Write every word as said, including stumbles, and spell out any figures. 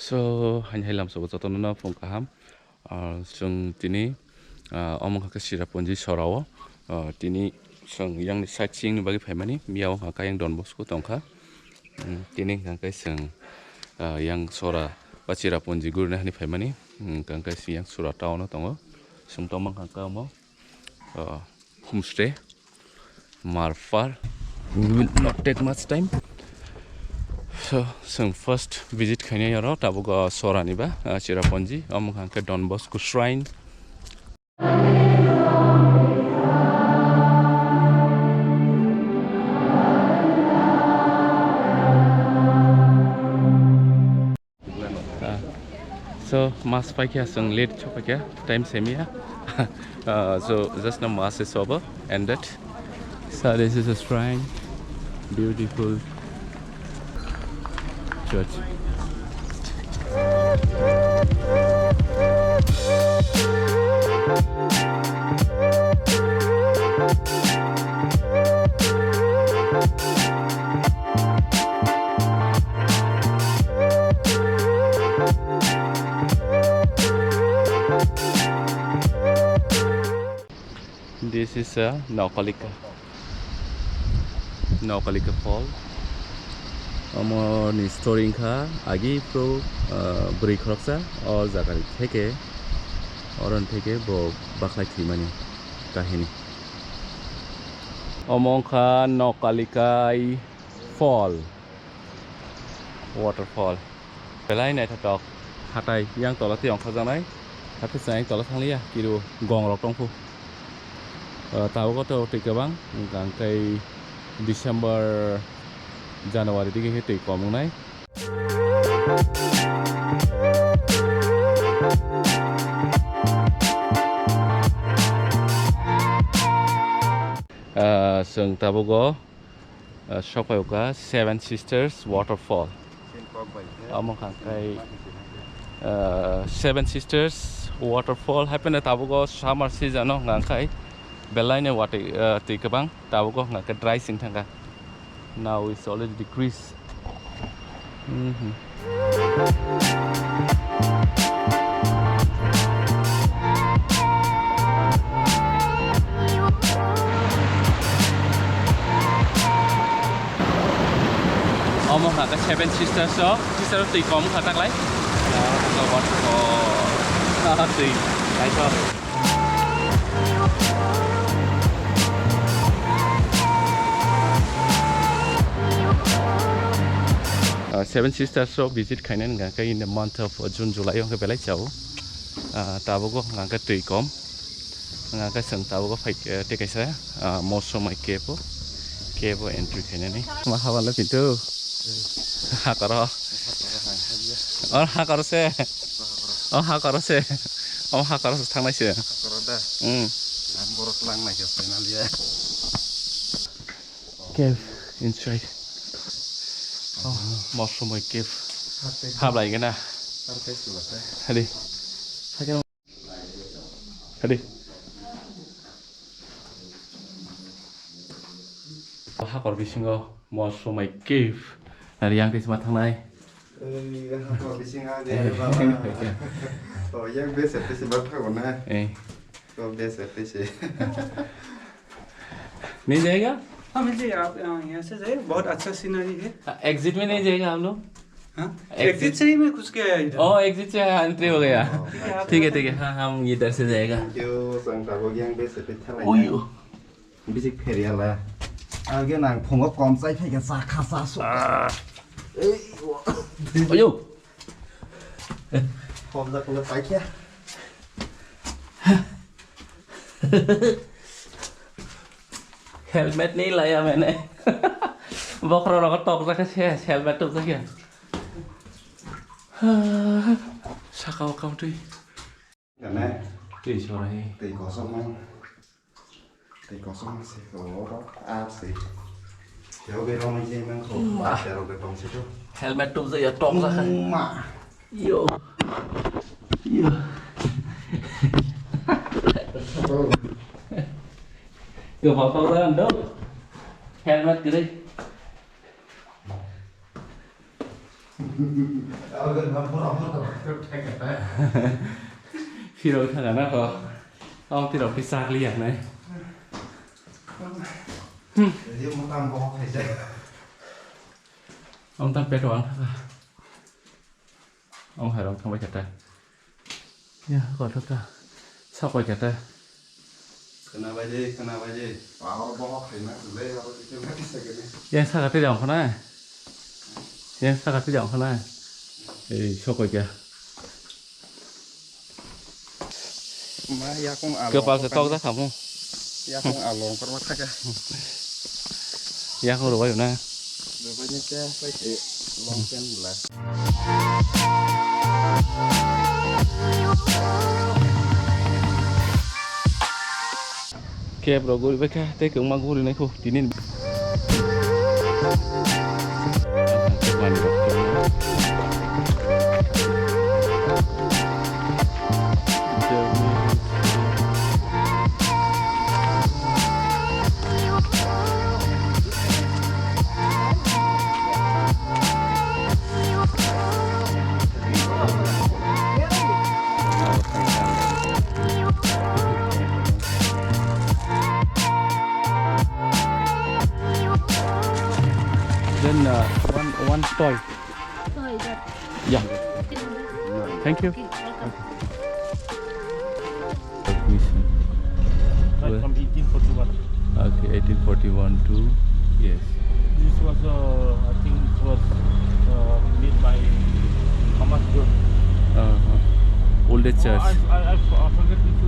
So, haini hai lamsao jotono no phung kaham. Ah, chwng tini, ah, omo kha khe Cherrapunji sorao. Ah, tini chwng yang ni sightseeing ni bagwi phaimani. Miyao kha khe yang Don Bosco tongkha. Hmm, tini hwnkha khe chwng, ah, yang sora ba Cherrapunji gurina hani phaimani. Hmm, hwnkha khe chwng yang sora town o tongo. Chwng tongma hwnkha khe omo, ah, homestay. Marfar. We will not take much time. So, chwng first visit khainai oro tabuk, ah, sorani ba, ah, Cherrapunji, omo hwnkha khe Don Bosco Shrine. Ah, so, mas paikha, chwng late chwng paikha, time semiya. Ah, so, just now mas is over, ended. So, this is a shrine, beautiful church. This is a Nokalika. Nokalika Fall. Omo ni story wngkha agi pro, ah, bwrwi khoroksa o jaga ni theke, oro ni theke bo bakhlai thwimani kahini. Omo wngkha Nokalika Fall. Waterfall. Belai naithotok. Hatai yang tola tei ongkha janai. Hatai chwng yang tola thangliya. Kiru gong rok tongkhu. Ah, tabuk o twi kwbang. Hwnkha hwnkhe December, January digi khe twi kom wngnai. Ah, chwng tabuk o Ah, sokphaikha Seven Sisters Waterfall. Omo kha khe, ah, Seven Sisters Waterfall hapheno tabuk o summer season o hwnkha khe belai no watwi, ah, twi kwbang, tabuk o hwnkha khe dry sing thangkha. Now it's already decrease. Mhm. Omo hwnka khe Seven Sisters o, sister o twi kom wngkha taklai. Ah, twi, naithok. Ah, Seven Sisters o visit khainani hwnka khe in the month of June, July o hwnka belai chao. Ah, tabuk o hwnka khe twi kom. Hwnka khe chwng tabuk o phai, eh, tei kaisa, ah, Mosomai cave o, cave o entry khainani. Ma habala pintu. Hakoro. O hakoro se. O hakoro se. O hakoro se thangnai se. Hakoro da. Hmm. Ang borok lang nai khe final ya. Cave inside. Oh, Mosomai cave. Hablai gana. Hadi. Hadi. Hakor bisingo Mosomai cave. Nari yang tisma thangnai. Ei, hakor bisingo de baba. To yang bese bese ba thago na. Eh. To bese bese. नहीं जाएगा? हाँ, मिल जाएगा। आप, अ, यहाँ से जाइए, बहुत अच्छा सीनरी है। हाँ, एग्जिट में नहीं जाएगा हम लोग? हाँ? एग्जिट। एग्जिट से ही मैं घुस के आया इधर। ओ, एग्जिट से एंट्री हो गया। हाँ। ठीक है, ठीक है, ठीक है। हाँ, हम इधर से जाएगा। Yo, sang tabuk yang bese bese thalai. Uy, na. Bisi pheriala. Age nang phungo kom chai phai khe cha kha cha su. Ah. Ei, o. Ayo. Kom da kom da chai khe. Helmet ni laya mene. Bokhorok rok tok jak khe se helmet tok jak ya. Saka o kautwi. Kane? Twi sorai. Twi kosong mang. Tei kosong se, o, a se. Yo, be rong je mang ko. Ma. Ba, rong be tong se to. Helmet tu je ya tong sa kan. Ma. Yo. Yo. Yo, papa udah ando. Helmet gede. Phirok thangana kho. Tamo tirok khe chakli yaknai. Jadi, mau tambah apa aja? Om tam pet wang thaka. Om harong thangbai kata. Ya, kok thaka. Sakoi kata. Khwnabaide, khwnabaide. Aro bohok khaina, le aro kisa kisa kene. Yang saka twi jang khana. Yang saka twi jang khana. Ei, sokoi kya. Ma yakung along. Kepal se tok da kamu. Yakung along korma thaka. Yakung robai na. Robai ni te pai te long pen la. Kep rok guri bai kha tei kwbangma guri nai kho tini. Then, uh, one, one toy. Toy, that. Yeah. Thank you. Okay, welcome. Admission. Right. Well, from eighteen forty-one. Okay, eighteen forty-one to, yes. This was, uh, I think it was, uh, made by Thomas Jones. Uh-huh. Old church. Oh, I, I, I f-, I forget which